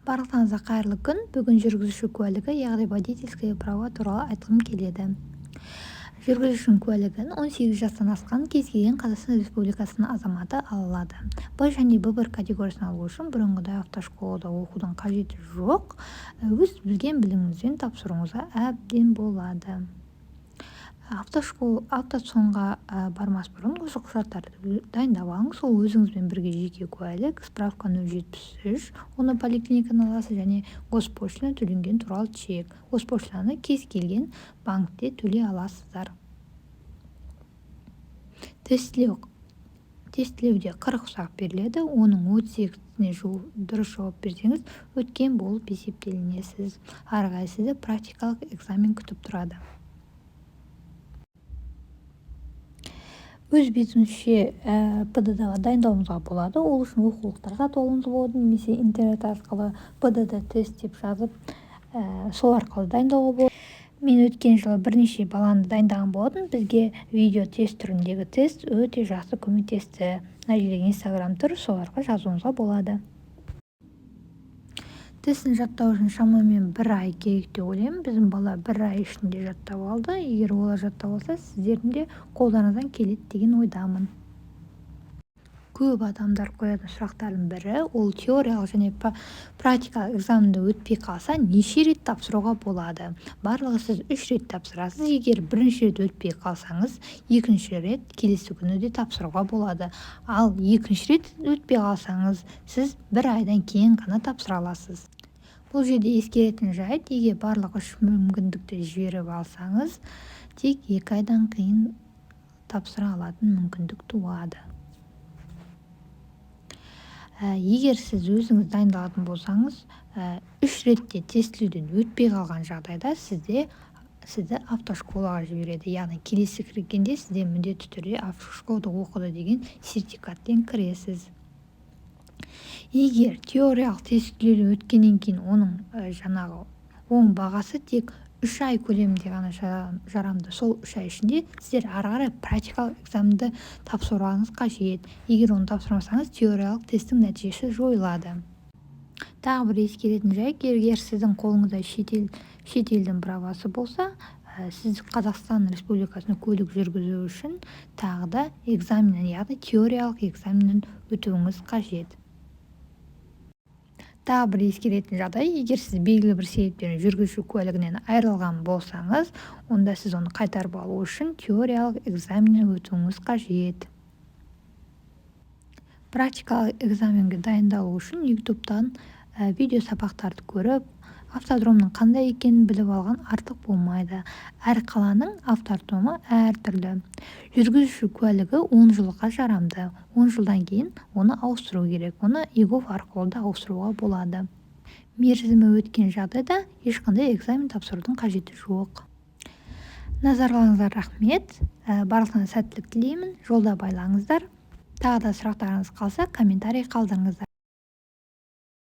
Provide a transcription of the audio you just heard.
Барлықтарыңызға қайырлы күн! Бүгін жүргізуші куәлігі, яғни водительское права туралы айтқым келеді. Жүргізушінің куәлігін 18 жастан асқан кез келген Қазақстан Республикасының азаматы ала алады. Б және Б1 категориясын алу үшін бұрынғыдай автошколада оқудың қажеті жоқ, өз білген біліміңізбен тапсыруыңызға әбден болады. АвтоЦОНға бармас бұрын осы құжаттарды дайындап алыңыз. Ол өзіңізбен бірге жеке куәлік, справка 073, оны поликлиникадан аласыз, және госпошлина төленген туралы чек. Госпошлинаны кез келген банкте төлей аласыздар. Тестілеуде 40 сұрақ беріледі. Оның 38-іне дұрыс жауап берсеңіз, өткен болып есептелінесіз. Ары қарай сізді практикалық экзамен күтіп тұрады. Өз бетімізше ПДД-ға дайындауымызға болады. Ол үшін оқулықтар сатып алуымызға болады немесе интернет арқылы «ПДД тест» деп жазып, сол арқылы дайындауға болады. Мен өткен жылы бірнеше баланы дайындаған болатын. Бізге видео тест түріндегі тест өте жақсы көмектесті. Мына жерде Инстаграм тұр, сол арқылы жазуыңызға болады. Тестін жаттау үшін шамамен бір ай керек деп ойлаймын. Біздің бала бір ай ішінде жаттап алды. Егер олар жаттап алса, сіздердің де қолдарыңыздан келеді деген ойдамын. Көп адамдар қоятын сұрақтардың бірі ол: теориялық және практикалық экзаменді өтпей қалса, неше рет тапсыруға болады? Барлығы сіз үш рет тапсырасыз. Егер бірінші рет өтпей қалсаңыз, екінші рет келесі күні де тапсыруға болады. Ал екінші рет өтпей қалсаңыз, сіз бір айдан кейін ғана тапсыра аласыз. Бұл жерде ескеретін жайт: егер барлық үш мүмкіндікті жіберіп алсаңыз, тек 2 айдан кейін тапсыра алатын мүмкіндік туады. Егер сіз өзіңіз дайындалатын болсаңыз, үш ретте тестілеуден өтпей қалған жағдайда сізді автошколаға жібереді. Яғни келесі кіргенде сізде міндетті түрде автошколада оқыды деген сертификатпен кіресіз. Егер теориялық тестілеуден өткеннен кейін оның жаңағы оң бағасы тек 3 ай көлемінде ғана жарамды. Сол 3 ай ішінде сіздер ары қарай практикалық экзаменді тапсыруларыңыз қажет. Егер оны тапсырмасаңыз, теориялық тесттің нәтижесі жойылады. Тағы бір ескеретін жайт: егер сіздің қолыңызда шетелдің правасы болса, сіз Қазақстан Республикасында көлік жүргізу үшін тағы да экзаменнен, яғни теориялық экзаменнен өтуіңіз қажет. Тағы бір ескеретін жағдай: егер сіз белгілі бір себептермен жүргізуші куәлігінен айырылған болсаңыз, онда сіз оны қайтарып алу үшін теориялық экзаменнен өтуіңіз қажет. Практикалық экзаменге дайындалу үшін Ютубтан видео сабақтарды көріп, автодромның қандай екенін біліп алған артық болмайды. Әр қаланың автодромы әртүрлі. Жүргізуші куәлігі 10 жылға жарамды. 10 жылдан кейін оны ауыстыру керек. Оны eGov арқылы да ауыстыруға болады. Мерзімі өткен жағдайда ешқандай экзамен тапсырудың қажеті жоқ. Назарларыңызға рахмет! Барлықтарыңызға сәттілік тілеймін. Жолда байлаңыздар. Тағы да сұрақтарыңыз қалса, комментарий қалдырыңыздар.